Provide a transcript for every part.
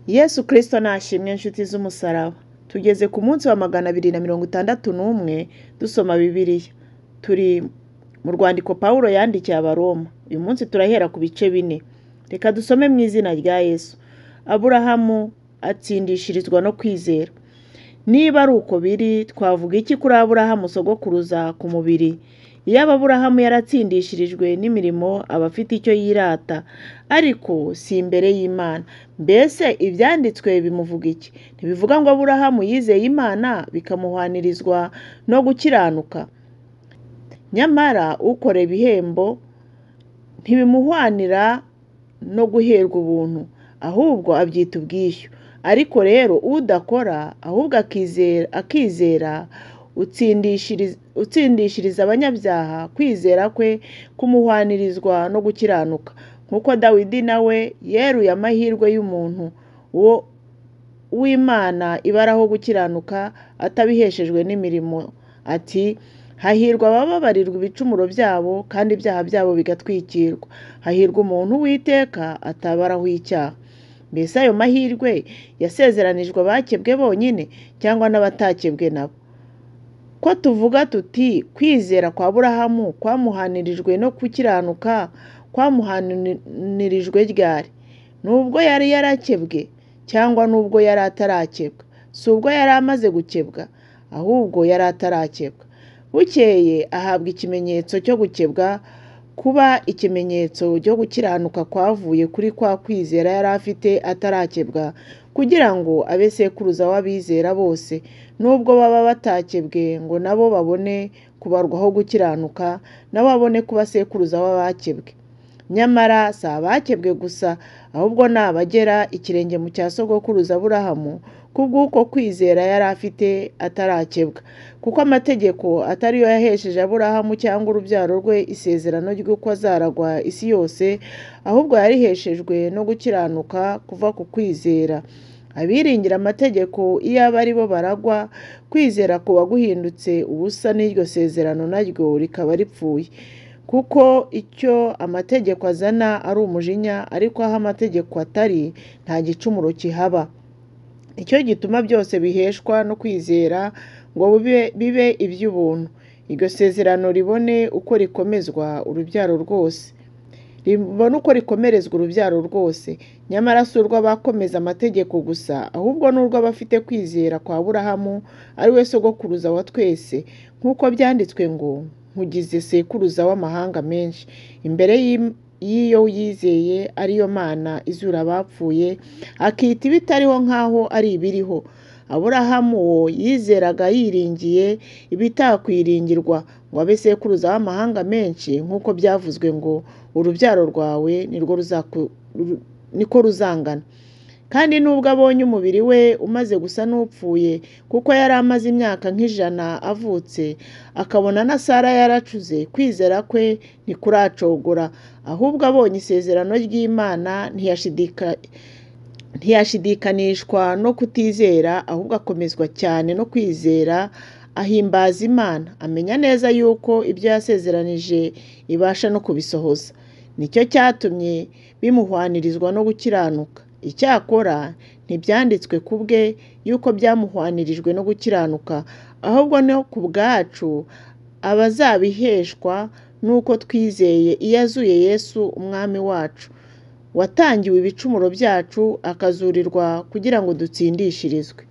Yesu Kristo nashimwe inshuti z'umusaraba. Tugeze ku munsi wa 261 dusoma Bibiliya. Turi mu rwandiko Pawulo yandikiye Abaroma. Uyu munsi turahera ku bice 4. Reka dusome mu izina rya Yesu. Aburahamu atsindishirizwa no kwizera. Niba ari uko biri, twavuga iki kuri Aburahamu sogokuruza ku mubiri? Iyaba Aburahamu yaratsindishirijwe n'imirimo aba afite icyo yirata, ariko si imbere y'Imana. Mbese ibyanditswe bimuvuga iki? Ntibivuga ngo Aburahamu yizeye Imana bikamuhwanirizwa no gukiranuka? Nyamara ukora ibihembo ntibimuhwanira no guherwa ubuntu, ahubwo abyita ubwishyu. Ariko rero udakora ahubwo akizera utsindishiriza abanyabyaha, kwizera kwe kumuhwanirizwa no gukiranuka. Nk'uko Dawidi nawe yeruye amahirwe y'umuntu uwo w'Imana ibaraho gukiranuka atabiheshejwe n'imirimo, ati: hahirwa abababarirwa ibicumuro byabo kandi ibyaha byabo bigatwikirwa. Hahirwa umuntu Uwiteka atabaraho icyaha. Mbese ayo mahirwe yasezeranijwe abakebwe bonyine cyangwa n'abatakebwe nabo? Ko tuvuga tuti kwizera kwa Aburahamu kwamuhanirijwe no gukiranuka, kwamuhanirijwe ryari? Nubwo yari yarakebwe cyangwa nubwo yari atarakebwa? Si ubwo yari amaze gukebwa, ahubwo yari atarakebwa. Bukeye ahabwa ikimenyetso cyo gukebwa, kuba ikimenyetso cyo gukiranuka kwavuye kuri kwa kwizera yari afite atarakebwa, kugira ngo abe sekuruza w'abizera bose, nubwo baba batakebwe, ngo nabo babone kubarwaho gukiranuka, nabo babone kuba sekuruza w'abakebwe. Nyamara si abakebwe gusa, ahubwo ni abagera ikirenge mu cya sogokuruza Aburahamu, kubw'uko kwizera yari afite atarakebwa. Kuko amategeko atari yo yahesheje Aburahamu cyangwa urubyaro rwe isezerano ry'uko azaragwa isi yose, ahubwo yariheshejwe no gukiranuka kuva ku kwizera. Abiringira amategeko iyo aba ari bo baragwa, kwizera kuba guhindutse ubusa n'iryo sezerano naryo rikaba ripfuye. Kuko icyo amategeko azana ari umujinya, ariko aho amategeko atari nta gicumuro kihaba. Icyo gituma byose biheshwa no kwizera ngo bibe iby'ubuntu. Iryo sezerano ribone uko rikomezwa urubyaro rwose. Ribone uko rikomerezwa urubyaro rwose. Nyamara si urw'abakomeza amategeko gusa, ahubwo ni urw'abafite kwizera kwa Aburahamu, ari we sogokuruza wa twese, nk'uko byanditswe ngo nkugize sekuruza w'amahanga menshi, imbere y'iyo yizeye ariyo Mana izura abapfuye, akita ibitariho nk'aho ari ibiriho. Aburahamu uwo yizeraga yiringiye ibitakwiringirwa, ngo abe sekuruza w'amahanga menshi, nk'uko byavuzwe ngo urubyaro rwawe niko ruzangana. Kandi nubwo abonye umubiri we umaze gusa n'upfuye, kuko yari amaze imyaka nk'100 avutse, akabona na Sara yaracuze, kwizera kwe ntikuracogora. Ahubwo abonye isezerano ry'Imana ntiyashidikanishwa no kutizera, ahubwo akomezwa cyane no kwizera, ahimbaza Imana, amenya neza yuko ibyo yasezeranije ibasha no kubisohoza. Nicyo cyatumye bimuhwanirizwa no gukiranuka. Icyakora ntibyanditswe ku bwe yuko byamuhwanirijwe no gukiranuka, ahubwo no ku bwacu abazabiheshwa n'uko twizeye iyo azuye Yesu Umwami wacu, watangiwe ibicumuro byacu akazurirwa kugira ngo dutsindishirizwe.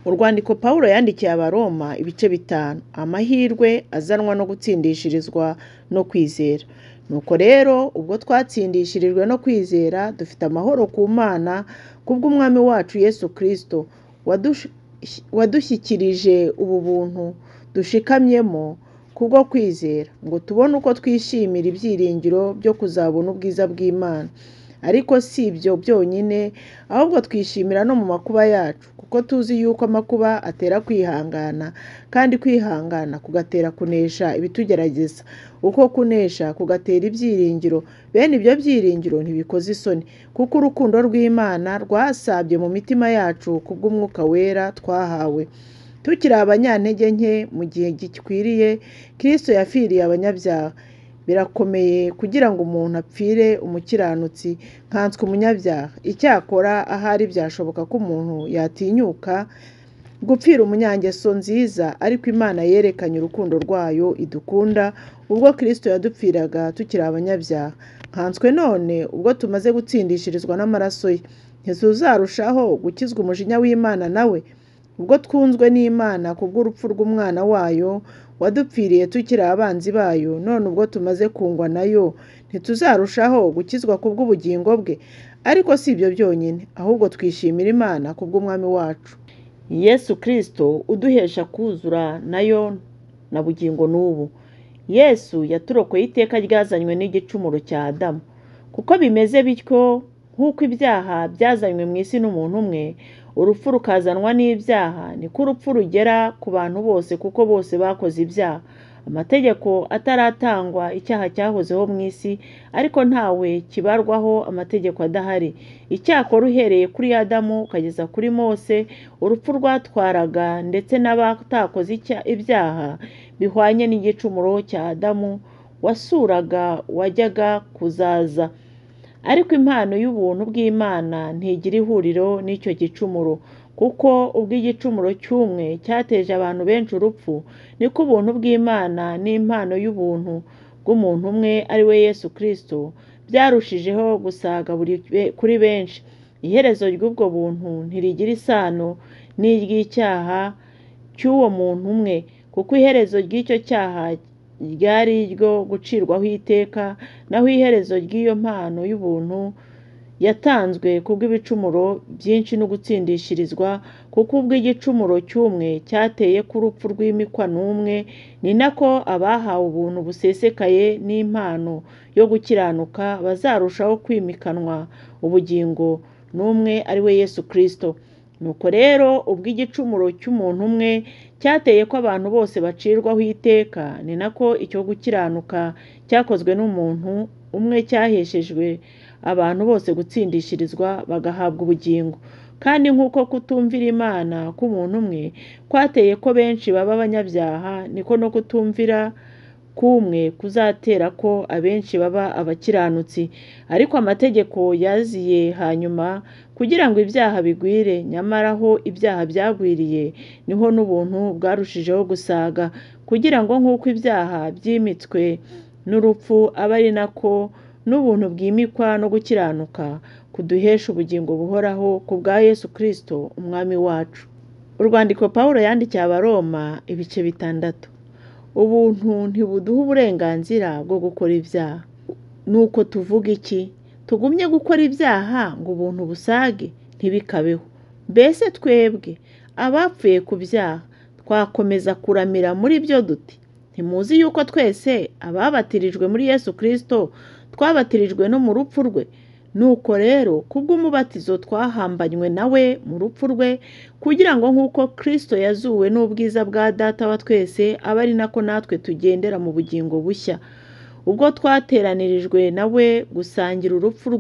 Urwandiko Pawulo yandikiye Abaroma ibice 5. Amahirwe azanwa no gutsindishirizwa no kwizera. Nuko rero ubwo twatsindishirijwe no kwizera, dufite amahoro ku Mana kubw'Umwami wacu Yesu Kristo, wadushyikirije ubu buntu dushikamyemo kubwo kwizera, ngo tubone uko twishimira ibyiringiro byo kuzabona ubwiza bw'Imana. Ariko si ibyo byonyine, ahubwo twishimira no mu makuba yacu, kuko tuzi yuko amakuba atera kwihangana, kandi kwihangana kugatera kunesha ibitugerageza. Uko kunesha kugatera ibyiringiro. Bene ibyo byiringiro ntibikoza isoni, kuko urukundo rw'Imana rwasabye mu mitima yacu kubw'Umwuka Wera twahawe. Tukiri abanyantege nke mu gihe gikwiriye, Kristo yapfiriye abanyabyaha. Birakomeye kugira ngo umuntu apfire umukiranutsi nkanswe umunyabyaha. Icyakora ahari byashoboka ko umuntu yatinyuka gupfira umunyangeso nziza, ariko Imana yerekanye urukundo rwayo idukunda ubwo Kristo yadupfiraga tukiri abanyabyaha. Nkanswe none ubwo tumaze gutsindishirizwa n'amaraso ye, ntituzarushaho gukizwa umujinya w'Imana nawe? Ubwo twunzwe n'Imana kubw'urupfu rw'Umwana wayo wadupfiriye tukiri abanzi bayo, none ubwo tumaze kungwa nayo, ntituzarushaho gukizwa kubw'ubugingo bwe? Ariko si ibyo byonyine, ahubwo twishimira Imana kubw'Umwami wacu Yesu Kristo uduhesha kuzura nayo na bugingo n'ubu. Yesu yaturokoye iteka ryazanywe n'igicumuro cya Adamu. Kuko bimeze bityo, nk'uko ibyaha byazanywe mu isi n'umuntu umwe, urupfu rukazanwa n'ibyaha, niko urupfu rugera ku bantu bose kuko bose bakoze ibyaha. Amategeko ataratangwa, icyaha cyahozeho mu isi, ariko ntawe kibarwaho amategeko adahari. Icyakora uhereye kuri Adamu ukageza kuri Mose, urupfu rwatwaraga ndetse n'abatakoze ibyaha bihwanye n'igicumuro cya Adamu wasuraga wajyaga kuzaza. Ariko impano y'ubuntu bw'Imana ntigira ihuriro n'icyo gicumuro, kuko ubw'igicumuro cy'umwe cyateje abantu benshi urupfu, niko ubuntu bw'Imana n'impano y'ubuntu bw'umuntu umwe ari we Yesu Kristo byarushijeho gusaga kuri benshi. Iherezo ry'ubwo buntu ntirigira isano n'iry'icyaha cy'uwo muntu umwe, kuko iherezo ry'icyo cyaha ryari iryo gucirwaho iteka, naho iherezo ry'iyo mpano y'ubuntu yatanzwe kubw'ibicumuro byinshi no gutsindishirizwa, kuko ubw'igicumuro cy'umwe cyateye ko urupfu rwimikwa n'umwe, ni nako abahawe ubuntu busesekaye n'impano yo gukiranuka bazarushaho kwimikanwa ubugingo n'umwe ari we Yesu Kristo. Nuko rero ubw'igicumuro cy'umuntu umwe cyateye ko abantu bose bacirwaho iteka, ni nako icyo gukiranuka cyakozwe n'umuntu umwe cyaheshejwe abantu bose gutsindishirizwa bagahabwa ubugingo. Kandi nk'uko kutumvira Imana k'umuntu umwe kwateye ko benshi baba abanyabyaha, niko no kutumvira k'umwe kuzatera ko abenshi baba abakiranutsi. Ariko amategeko yaziye hanyuma kugira ngo ibyaha bigwire, nyamara aho ibyaha byagwiriye niho n'ubuntu bwarushijeho gusaga, kugira ngo nk'uko ibyaha byimitswe n'urupfu abe ari nako n'ubuntu bwimikwa no gukiranuka kuduhesha ubugingo buhoraho ku bwa Yesu Kristo Umwami wacu. Urwandiko Pawulo yandikiye Abaroma ibice 6. Ubuntu ntibuduha uburenganzira bwo gukora ibyaha. Nuko tuvuga iki? Tugumye gukora ibyaha ngo ubuntu busage? Ntibikabeho. Mbese twebwe abapfuye ku byaha twakomeza kuramira muri byo dute? Ntimuzi yuko twese ababatirijwe muri Yesu Kristo twabatirijwe no mu rupfu rwe? Nuko rero kubw'umubatizo twahambanywe nawe mu rupfu rwe, kugira ngo nk'uko Kristo yazuwe n'ubwiza bwa Data wa twese, abe ari nako natwe tugendera mu bugingo bushya. Ubwo twateranirijwe nawe gusangira urupfu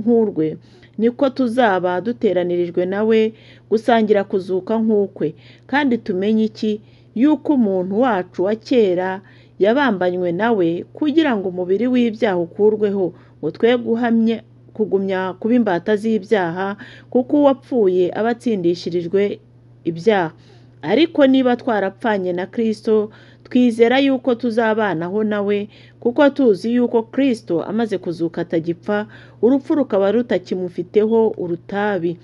nk'urwe, niko tuzaba duteranirijwe nawe gusangira kuzuka nk'ukwe. Kandi tumenye iki? Yuko umuntu wacu wa kera yabambanywe nawe kugira ngo umubiri w'ibyaha ukurweho, ngo twe kugumya kuba imbata z'ibyaha, kuko uwapfuye aba atsindishirijwe ibyaha. Ariko niba twarapfanye na Kristo, twizera yuko tuzabanaho nawe, kuko tuzi yuko Kristo amaze kuzuka atagipfa, urupfu rukaba rutakimufiteho urutabi.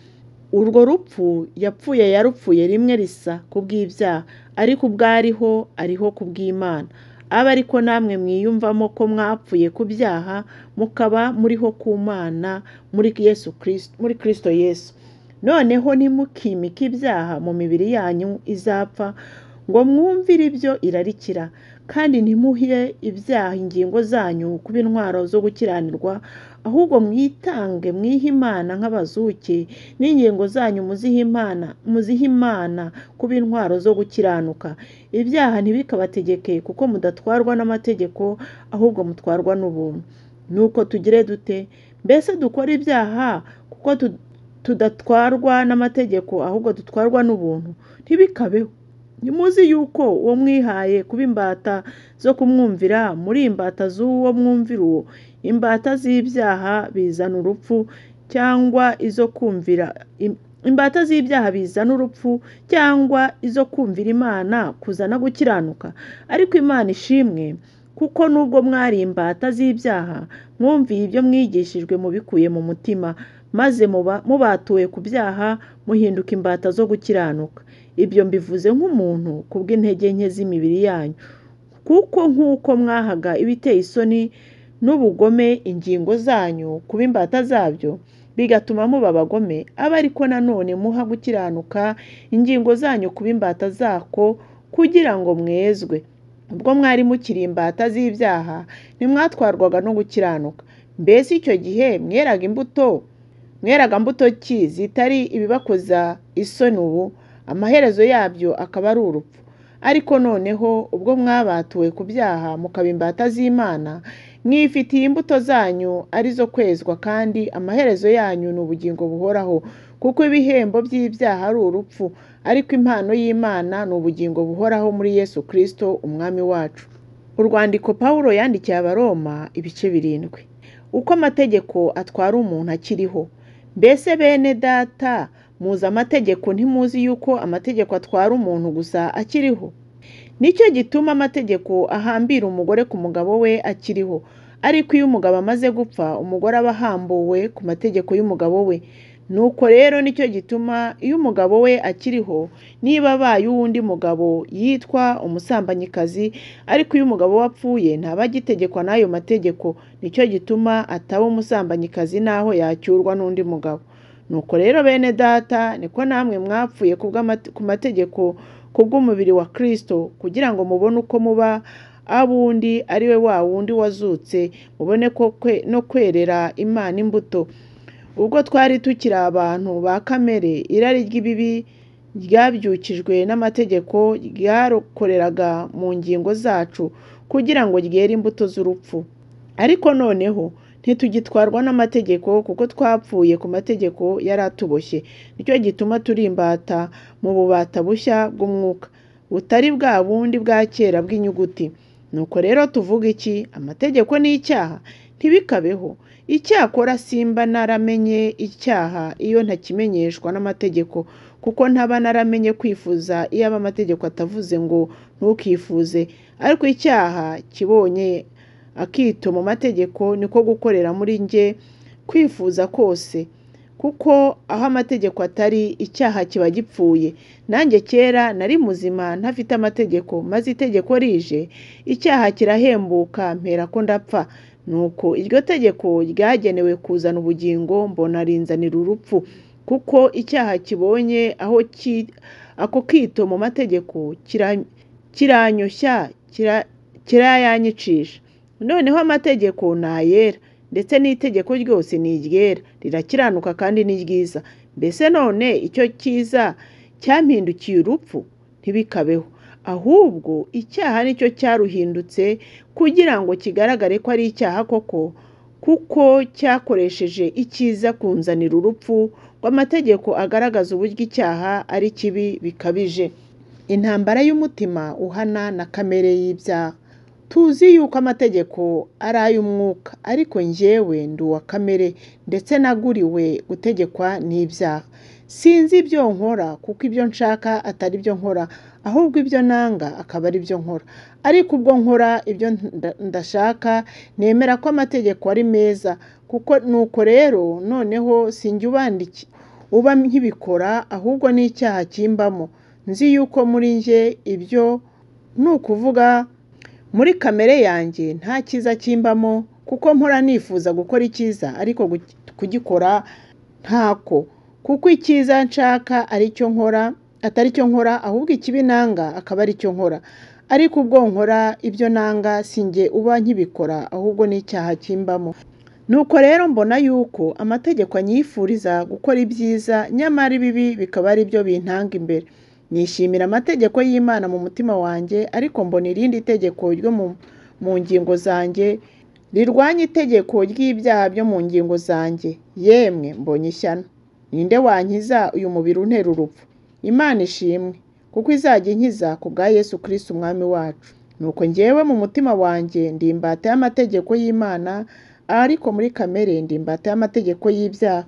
Urwo rupfu yapfuye yarupfuye rimwe risa kubw'ibyaha, ariko ubwo ariho ariho kubw'Imana. Abe ariko namwe mwiyumvamo ko mwapfuye ku byaha, mukaba muriho ku Mana muri Yesu Kristo, muri Kristo Yesu. Noneho ntimukimike ibyaha mu mibiri yanyu izapfa, ngo mwumvire ibyo irarikira, kandi ntimuhe ibyaha ingingo zanyu kuba intwaro zo gukiranirwa, ahubwo mwitange mwihe Imana nk'abazuke, n'ingingo zanyu muzihe Imana kuba intwaro zo gukiranuka. Ibyaha ntibikabategeke, kuko mudatwarwa n'amategeko, ahubwo mutwarwa n'ubuntu. Nuko tugire dute? Mbese dukora ibyaha kuko tudatwarwa n'amategeko, ahubwo dutwarwa n'ubuntu? Ntibikabeho. Ntimuzi yuko uwo mwihaye kuba imbata zo kumwumvira muri imbata z'uwo mwumvira uwo? Imbata z'ibyaha bizana urupfu cyangwa izo kumvira imbata z'ibyaha bizana urupfu cyangwa izo kumvira Imana kuzana gukiranuka. Ariko Imana ishimwe, kuko nubwo mwari imbata z'ibyaha, mwumviye ibyo mwigishijwe mubikuye mu mutima, maze mubatuwe ku byaha muhinduka imbata zo gukiranuka. Ibyo mbivuze nk'umuntu kubw'intege nke z'imibiri yanyu, kuko nk'uko mwahaga ibiteye isoni n'ubugome ingingo zanyu kuba imbata zabyo, bigatuma muba abagome, abe ariko nanone muha gukiranuka ingingo zanyu kuba imbata zako kugira ngo mwezwe. Ubwo mwari mukiri imbata z'ibyaha, ntimwatwarwaga no gukiranuka. Mbese icyo gihe mweraga imbuto? Mweraga mbuto ki zitari ibibakoza isoni ubu, amaherezo yabyo akaba ari urupfu? Ariko noneho ubwo mwabatuwe ku byaha mukaba imbata z'Imana, mwifitiye imbuto zanyu ari zo kwezwa kandi amaherezo yanyu ni ubugingo buhoraho, kuko ibihembo by'ibyaha ari urupfu, ariko impano y'Imana ni ubugingo buhoraho muri Yesu Kristo Umwami wacu. Urwandiko Pawulo yandikiye Abaroma ibice 7. Uko amategeko atwara umuntu akiriho. Mbese bene data, muzi amategeko, ntimuzi yuko amategeko atwara umuntu gusa akiriho? Nicyo gituma amategeko ahambira umugore ku mugabo we akiriho, ariko iyo umugabo amaze gupfa, umugore aba ahambuwe ku mategeko y'umugabo we. Nuko rero nicyo gituma iyo umugabo we akiriho, niba abaye uw'undi mugabo yitwa umusambanyikazi, ariko iyo umugabo we apfuye ntaba agitegekwa n'ayo mategeko. Nicyo gituma ataba umusambanyikazi n'aho yacyurwa n'undi mugabo. Nuko rero bene data, niko namwe mwapfuye ku mategeko kubw'umubiri wa Kristo, kugira ngo mubone uko muba ab'undi ari we wa wundi wazutse, mubone no kwerera Imana imbuto. Ubwo twari tukiri abantu ba kamere, irari ry'ibibi ryabyukijwe n'amategeko ryarokoreraga mu ngingo zacu kugira ngo ryere imbuto z'urupfu. Ariko noneho ntitugitwarwa n'amategeko, kuko twapfuye ku mategeko yari atuboshye. Nicyo gituma turi imbata mu bubata bushya bw'umwuka, butari bwa bundi bwa kera bw'inyuguti. Nuko rero tuvuga iki? Amategeko ni icyaha? Ntibikabeho! Icyakora simba naramenye icyaha iyo ntakimenyeshwa n'amategeko, kuko ntaba naramenye kwifuza iyaba amategeko atavuze ngo ntukifuze. Ariko icyaha kibonye akito mu mategeko, niko gukorera muri njye kwifuza kose, kuko aho amategeko atari, icyaha kiba gipfuye. Nanjye kera nari muzima ntafite amategeko, maze itegeko rije, icyaha kirahembuka mperako ndapfa. Nuko iryo tegeko ryagenewe kuzana ubugingo, mbona rinzanira urupfu, kuko icyaha kibonye aho ako kito mu mategeko kiranyoshya, kirayanyicisha. Noneho amategeko ni ayera, ndetse n'itegeko ryose ni iryera, rirakiranuka kandi ni ryiza. Mbese none icyo cyiza cyampindukiye urupfu? Ntibikabeho! Ahubwo icyaha nicyo cyaruhindutse kugira ngo kigaragare ko ari icyaha koko, kuko cyakoresheje icyiza kunzanira urupfu, ngo amategeko agaragaze uburyo icyaha ari kibi bikabije. Intambara y'umutima uhana na kamere y'ibyaha. Tuzi yuko amategeko ari ay'umwuka, ariko njyewe ndi uwa kamere, ndetse naguriwe gutegekwa n'ibyaha. Sinzi ibyo nkora, kuko ibyo nshaka atari byo nkora, ahubwo ibyo nanga akaba ari byo nkora. Ariko ubwo nkora ibyo ndashaka, nemera ko amategeko ari meza, kuko nuko rero noneho sinjye uba nkibikora, ahubwo ni icyaha kimbamo. Nzi yuko muri njye ibyo ni ukuvuga muri kamere yanjye nta cyiza kimbamo, kuko mpora nifuza gukora icyiza, ariko kugikora ntako. Kuko icyiza nshaka ari cyo nkora, atari cyo nkora, ahubwo ikibi nanga akaba ari cyo nkora. Ariko ubwo nkora ibyo nanga, sinjye uba nkibikora, ahubwo ni icyaha kimbamo. Nuko rero mbona yuko amategeko anyifuriza gukora ibyiza, nyamara ibibi bikaba ari byo bintanga imbere. Nishimira amategeko y'Imana mu mutima wanjye, ariko mbona irindi tegeko ryo mu ngingo zanjye rirwanya itegeko ry'ibyaha byo mu ngingo zanjye. Yemwe mbonye ishyano! Ninde wankiza uyu mubiri untera urupfu? Imana ishimwe, kuko izajya inkiza ku bwa Yesu Kristo Umwami wacu. Nuko njyewe mu mutima wanjye ndi imbata y'amategeko y'Imana, ariko muri kamere ndi imbata y'amategeko y'ibyaha.